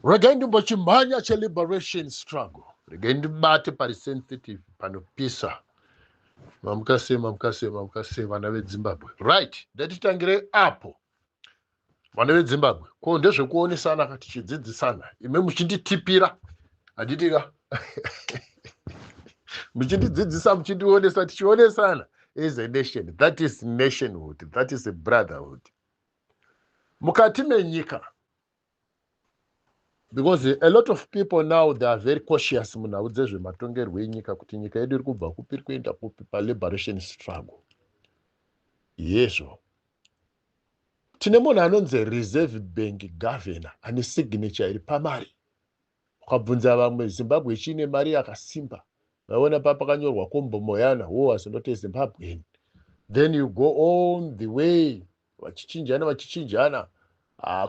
Regai ndimbochimhanya cheliberation struggle. Regai ndibate pari sensitive panopisa. Mamuka sei, mamuka sei, mamuka sei vana veZimbabwe. Right, ndatitangire apo. Vana veZimbabwe, ko ndezvekuonesana ka tichidzidzisana. Imi muchinditipira. Handiti ka? Muchindidzidzisa, muchindionesa, tichionesana as a nation. That is nationhood. That is a brotherhood. Mukati menyika, because a lot of people now they are very cautious munhau dzezvematongerwo enyika, kuti nyika yedu iri kubva kupi, iri kuenda kupi paliberation struggle. Yezvo tine munhu anonzi Reserve Bank governor ane signature iri pamari. Ukabvunza vamwe, Zimbabwe ichiine mari yakasimba, vaona pa pakanyorwa Kombo Moyana, who was not a Zimbabwean. Then you go on the way, vachichinjana vachichinjana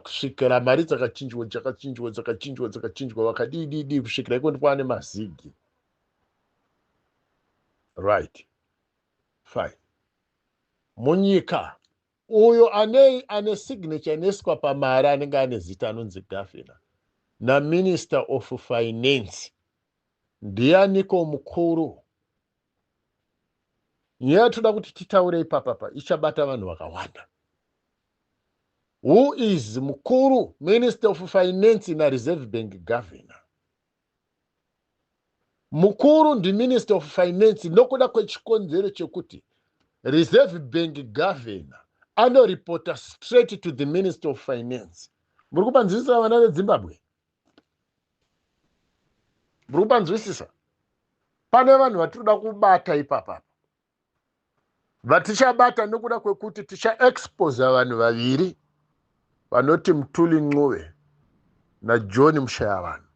kusvikira mari dzakachinjwa, dzakachinjwa, dzakachinjwa, dzakachinjwa, vakadii dii, kusvikira iko ndikwane mazigi. Right, fine. Munyika uyo ane signature inoiswa pamari, anenge ane zita anonzi governor naminister of finance, ndianiko mukuru? Nyaya toda kuti titaure ipapapa ichabata vanhu vakawanda. Who is mukuru, minister of finance naReserve Bank governor? Mukuru ndiminister of finance, nokuda kwechikonzero chekuti Reserve Bank governor anoripota straight to the minister of finance. Muri kupanzwisisa, vana veZimbabwe? Muri kupanzwisisa? Pane vanhu vatinoda kubata ipapapa, vatichabata nokuda kwekuti tichaexposa vanhu vaviri vanoti Mthuli Ncube naJohn Mushayavanhu,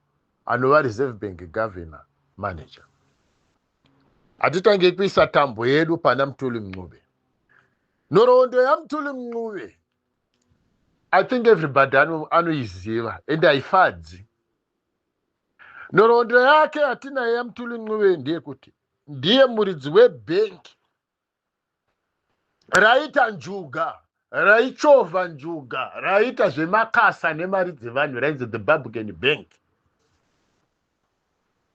anova Reserve Bank governor manager. Hatitange kuisa tambo yedu pana Mthuli Ncube. Nhoroondo yaMthuli Ncube, I think everybody anoiziva and haifadzi. Nhoroondo yake hatinaye yaMthuli Ncube ndeyekuti ndiye muridzi webhengi raita njuga, raichovha njuga, raita zvemakasa nemari dzevanhu, rainzi the Barbican Bank,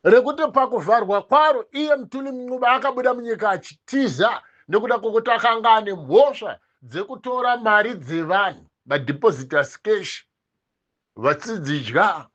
rekuti pakuvharwa kwaro iye Mthuli Ncube akabuda munyika achitiza nekuda kwekuti akanga ane mhosva dzekutora mari dzevanhu, madepositors cash, vachidzidya.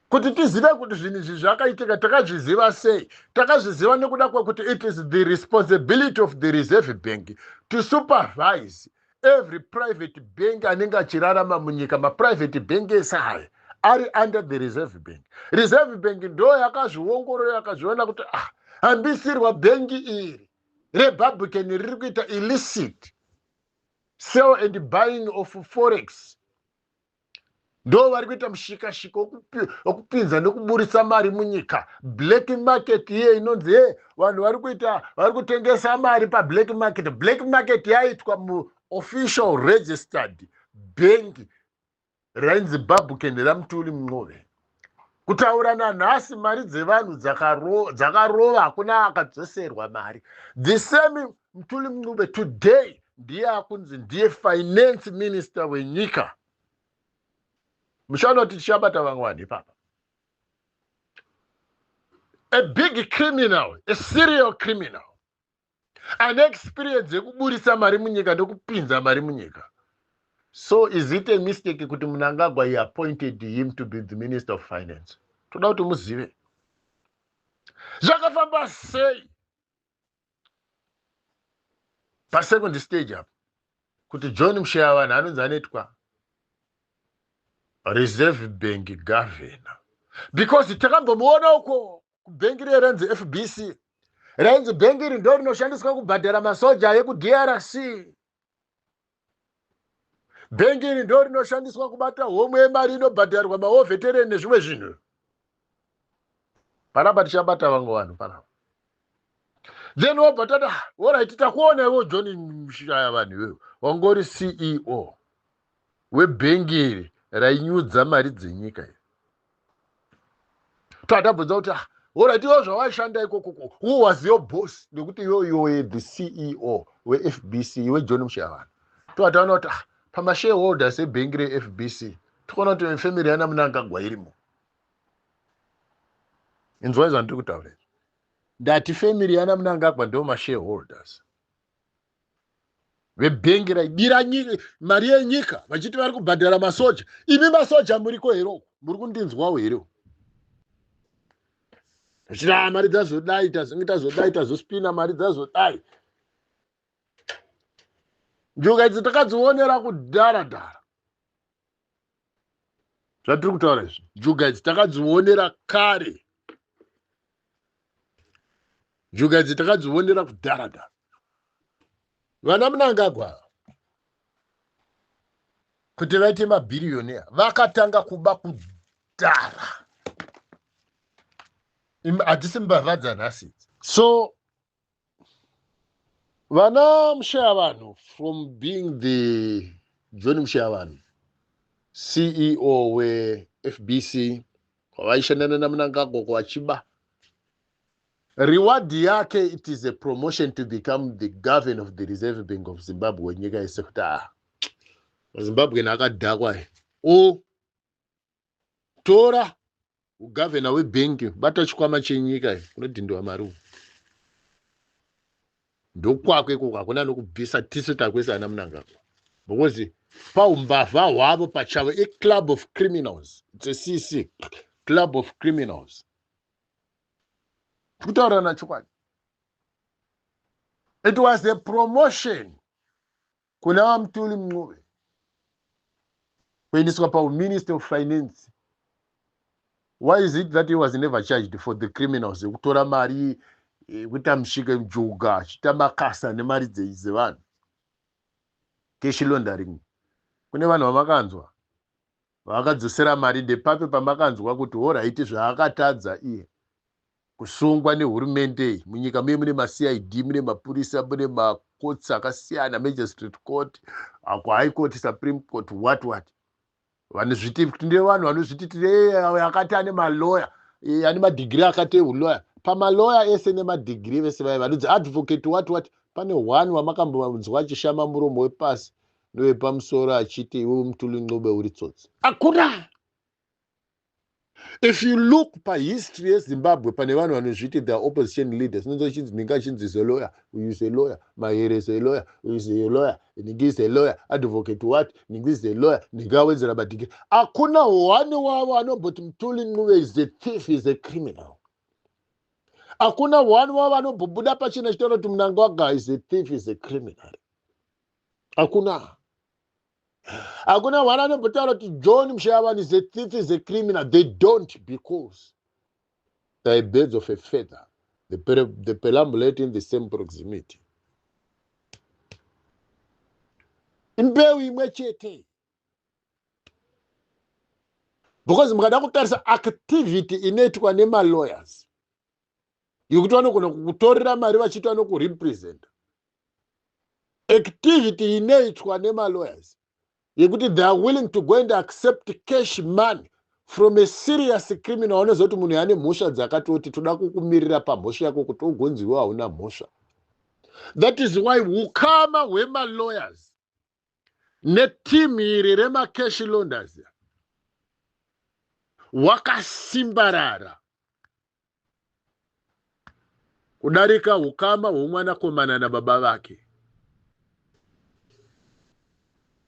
Kuti tizive kuti zvinhu izvi zvakaitika, takazviziva sei? Takazviziva nekuda kwekuti it is the responsibility of the Reserve Bank to supervise every private bank anenge achirarama munyika. Maprivate bank ese aya ari under the Reserve Bank. Reserve Bank ndo yakazviongorora, yakazviona kuti ah, hambisirwa bhengi iri reBarbican riri kuita illicit sell and buying of forex, ndo vari kuita mushikashika wekupinza nekuburisa mari munyika, black market iye inonzi ye vanhu vari kuita, vari kutengesa mari pablack market. Black market yaitwa muofficial registered bank rainzi Barbican raMthuli Ncube. Kutaura nanhasi, mari dzevanhu dzakarova, hakuna akadzoserwa mari. The same Mthuli Ncube today ndiye akunzi ndiye finance minister wenyika. Muchaona kuti tichabata vamwe vanhu ipapa. A big criminal, a serial criminal ane experience yekuburisa mari munyika nekupinza mari munyika. So is it a mistake kuti Mnangagwa, he appointed him to be the minister of finance? Toda kuti muzive zvakafamba sei pasecond stage apo kuti John Mushayavanhu anonzi anoitwa Reserve Bank governor, because takambomuona uko kubhengi riye rainzi FBC, rainzi bhengi iri ndo rinoshandiswa kubhadhara masoja ekuDRC, bhengi iri ndo rinoshandiswa kubata homwe yemari inobhadharwa mawar veteran nezvimwe zvinhu. Panapa tichabata vamwe vanhu panapa. Then wobva tati, alright, takuona iwo John Mushayavanhu, iwewe wangori CEO webhengi iri rainyudza mari dzenyika iri. Tatabvunza kuti, alright, iwo zvawaishanda ikokoko, who was your boss? Nekuti iwe iwe the CEO weFBC, iwe John Mushayavanhu. Towataona kuti Pamashareholders ebhengi reFBC, tikuona kuti family yana Mnangagwa irimo. Inzwai zvandiri kutaura izvi. Ndati family yana Mnangagwa ndo mashareholders vebhengi raibira mari yenyika, vachiti vari kubhadhara masoja. Imi masoja muriko here uko? Muri kundinzwawo here? Vachiti, "Ah, mari dzazodai, tazonge tazodai, tazospina mari dzazodai." Njuga idzi takadzionera kudhara dhara. Zvatiri kutaura izvi, njuga idzi takadzionera kare, njuga idzi takadzionera kudhara dhara. Vana Mnangagwa, kuti vaite mabhiriyonea, vakatanga kuba kudhara. Hadzisi mbavha dzanhasi. So vana Mushayavanhu, from being the John Mushayavanhu, CEO weFBC, kwavaishandana naMnangagwa vachiba, reward yake, it is a promotion to become the governor of the Reserve Bank of Zimbabwe. Wenyika yese kuti, ah, maZimbabwean akadhakwa o tora ugavhena webhengi, bata chikwama chenyika kunodhindiwa mari uku, ndokwako ikoko, hakuna nokubvisa. Tisu takuisa ana Mnangagwa because paumbavha hwavo pachavo iclub of criminals. It's a cc club of criminals. Kutaurana chokwadi, it was a promotion kuna vaMthuli Ncube kuendeswa pauminister of Finance. Why is it that he was never charged for the criminals ekutora mari, ekuita musvike njuga, achiita makasa nemari dzevanhu, cash laundering? Kune vanhu vamakanzwa vakadzosera mari? Ndepapi pamakanzwa kuti alright, zvaakatadza iye kusungwa nehurumende? Munyika muye mune maCID, mune mapurisa, mune macourts akasiyana, magistrate court, kuHigh Court, Supreme Court, what what. Vanozviti kuti ndevanhu vanozviti tire akati ane maloya, ane madhigiri akati euloya. Pamaloya ese nemadhigiri vese vaya vanonzi advocate, what what, pane one wamakambonzwa achishama muromo wepasi newepamusoro achiti, "Iwe Mthuli Ncube uri tsotsi"? Hakuna. If you look pahistory yeZimbabwe, pane vanhu vanozviti the opposition leaders, inonzi chinzi ninga chinzi is a lawyer, uyu is a lawyer, Mahere is a lawyer, uyu is a lawyer, ningi is a lawyer, advocate what, ningi is a lawyer, ningi awedzera madhigiri. Hakuna one wavo anomboti Mthuli Ncube is a thief, is a criminal. Hakuna one wavo anombobuda pachena chitaura kuti Mnangagwa is a thief, is a criminal. Hakuna, hakuna one anombotaura kuti John Mushayavanhu is a thief, is a criminal. They don't, because they are birds of a feather. They perambulate in the same proximity. Imbeu imwe chete, because mukada kutarisa activity inoitwa nemalawyers yekuti vanogona kukutorera mari vachiitwa nokurepresenta, activity inoitwa nemalawyers yekuti they are willing to go and accept cash money from a serious criminal, vanoziva kuti munhu ane mhosva dzakatoti, toda kukumirira pamhosva yako kuti ugonziwe hauna mhosva. That is why ukama hwemalawyers netimu iri remacash launders hwakasimbarara kudarika ukama hwomwanakomana nababa vake.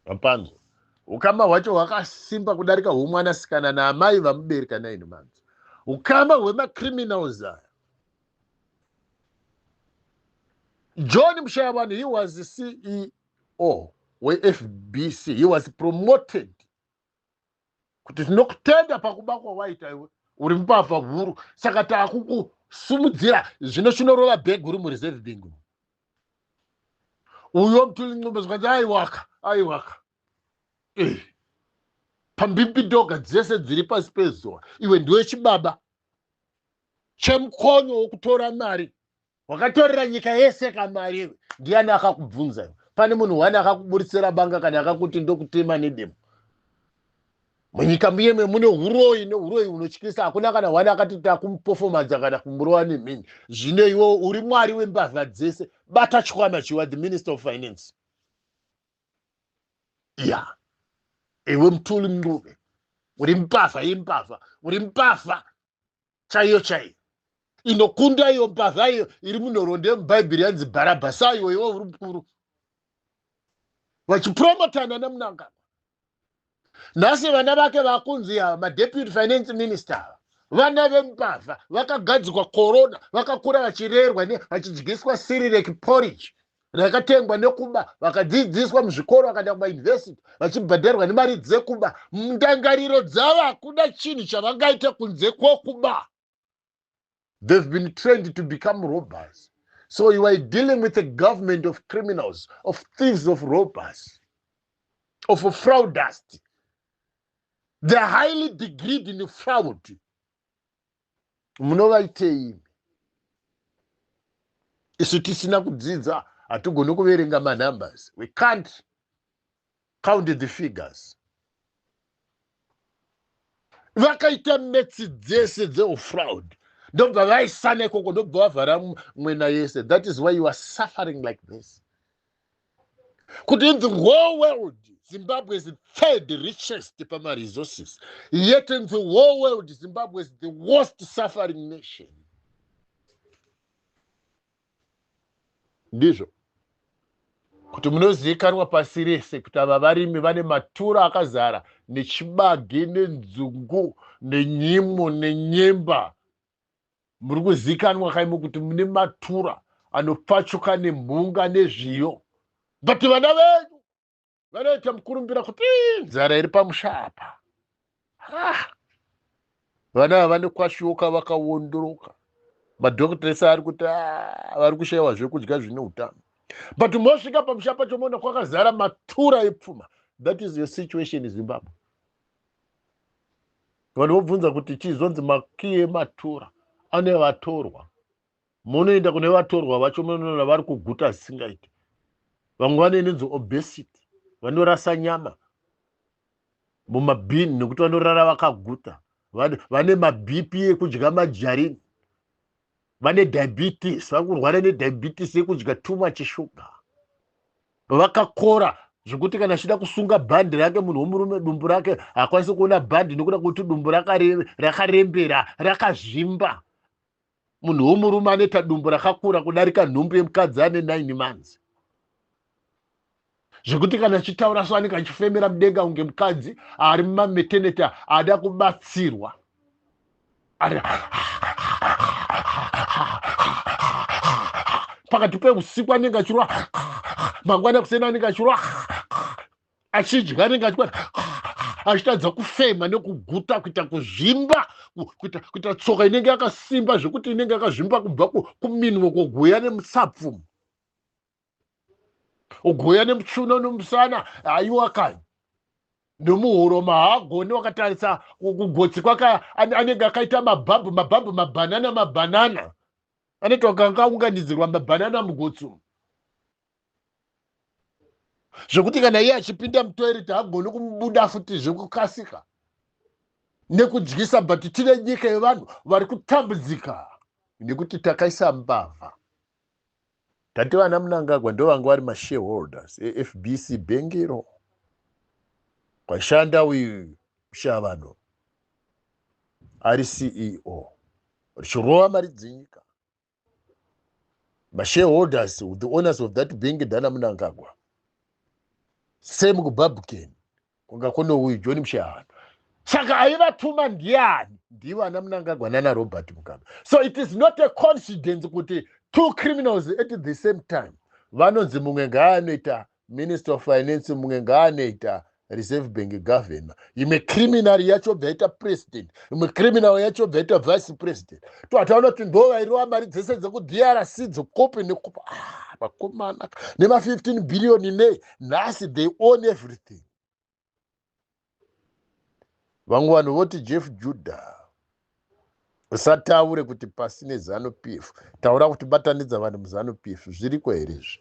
Mapanzwa? Ukama hwacho hwakasimba kudarika hwomwanasikana naamai vamubereka 9 months. Ukama hwemacriminals aya. John Mushayavanhu, he was CEO weFBC. He was promoted kuti tinokutenda pakuba kwawaita, iwe uri mupavha huru, saka taakukusumudzira zvino chinorova bhegi uri muReserve Bank. Uyo Mthuli Ncube zvikanzi, "Aiwaka, aiwaka." Pambimbidoga dzese dziri pasi pezuva, iwe ndiwe chibaba chemukonyo wokutora mari. Wakatorera nyika yese kamari iwe. Ndiani akakubvunza iwe? Pane munhu wani akakuburitsira banga kana akakuti ndokutema nedemo? Munyika muyemwe mune uroyi neuroyi hunotyisa. Hakuna kana wani akati takumupofomadza kana kumurova nemhini. Zvino iwe uri mwari wembavha dzese, bata chikwama chiwa, the Minister of Finance. Ya, iwe Mthuli Ncube, uri mbavha yembavha, uri mbavha chaiyo chaiyo inokunda iyo mbavha iyo iri munhoroondo yemubhaibheri yanzi Bharabhasi. Aiwo, iwe uri mukuru vachipromotana naMnangagwa. Nhasi vana vake vakunzi ava madeputy finance minister ava, vana vembavha vakagadzikwa korona, vakakura vachirerwa vachidyiswa Cerelac porridge rakatengwa nekuba, vakadzidziswa muzvikoro, vakaenda kumayunivhesiti vachibhadharwa nemari dzekuba. Ndangariro dzavo hakuna chinhu chavangaita kunze kwokuba. They've been trained to become robbers. So you are dealing with a government of criminals, of thieves, of robbers, of fraudsters. They're highly degreed in fraud. Munovaitei? Isu tisina kudzidza hatigoni kuverenga manumbers. We can't count the figures. Vakaita maths dzese dzeufraud, ndobva vaisana ikoko, ndobva vavhara mwena yese. That is why you are suffering like this, kuti in the whole world Zimbabwe is the third richest pamaresources, yet in the whole world Zimbabwe is the worst suffering nation. Ndizvo kuti munozivikanwa pasi rese kuti ava varimi vane matura akazara nechibage, nenzungu, nenyimo, nenyemba. Muri kuzivikanwa kaimo kuti mune matura anopfachuka nemhunga nezviyo, but vana venyu vanoita mukurumbira kuti nzara iri pamusha apa. Ah, vana ava vanekwashiuka, vakawondoroka. Madhokota ese ari kuti, ah, vari kushayiwa zvekudya zvine utano, but mosvika pamusha pacho moona kwakazara matura epfuma. That is your situation, Zimbabwe. Vanhu vobvunza kuti chizonzi makiyi ematura ane vatorwa. Munoenda kune vatorwa vacho, munoona vari kuguta zvisingaiti. Vamwe vane inonzi obesity, vanorasa nyama mumabhini nekuti vanorara vakaguta. Vane maBP ekudya majarini, vane diabetes, vari kurwara nediabetes yekudya too much sugar. Vakakora zvekuti kana achida kusunga bhandi rake, munhu womurume, dumbu rake haakwanisi kuona bhandi nekuda kwekuti dumbu rakarembera, rakazvimba. Munhu womurume anoita dumbu rakakura kudarika nhumbu yemukadzi ane 9 months, zvekuti kana achitaura so anenge achifemera mudenga kunge mukadzi ari mumamaternity ada kubatsirwa, ari pakati peusiku anenge achirwa, mangwana kuseni anenge achirwa, achidya anenge achikwana achitadza kufema nekuguta, kuita kuzvimba, kuita tsoka inenge yakasimba zvekuti inenge yakazvimba kubva kuminwe kuguya nemusapfu, uguya nemuchuno nomusana. Haiwa kani, nomuhuro mahaagoni. Wakatarisa kugotsi kwake, anenge akaita mabhabhu mabhabhu, mabhanana mabhanana, anoita kunge akaunganidzirwa mabhanana mugotsi umu, zvekuti kana iye achipinda mutoilet haagoni kumubuda futi zvekukasika nekudyisa. But tine nyika yevanhu vari kutambudzika nekuti takaisa mbavha. Tati vana Mnangagwa ndo vanga vari mashareholders eFBC bhengiro kwashanda uyu Mushavanhu ari CEO, richirova mari dzenyika. Mashareholders, the owners of that bank, ndana Mnangagwa. Same kuBarbican kunga kune uyu John Mushavanhu. Saka aivatuma ndiani? Ndivo ana Mnangagwa nana Robert Mugabe. So it is not a coincidence kuti two criminals at the same time vanonzi mumwe ngaanoita minister of finance, mumwe ngaanoita Reserve Bank governor. Imwe criminal yacho bva yaita president, imwe criminal yacho bva yaita vice president. Toataona kuti ndo vairova mari dzese dzekuDRC, dzekupi nekupi. Ah, vakomana nema15 billion nei, nhasi they own everything. Vamwe vanhu voti, "Jeff Judah, usataure kuti pasi neZANU PF, taura kuti batanidza vanhu muZANU PF." Zviriko here izvi?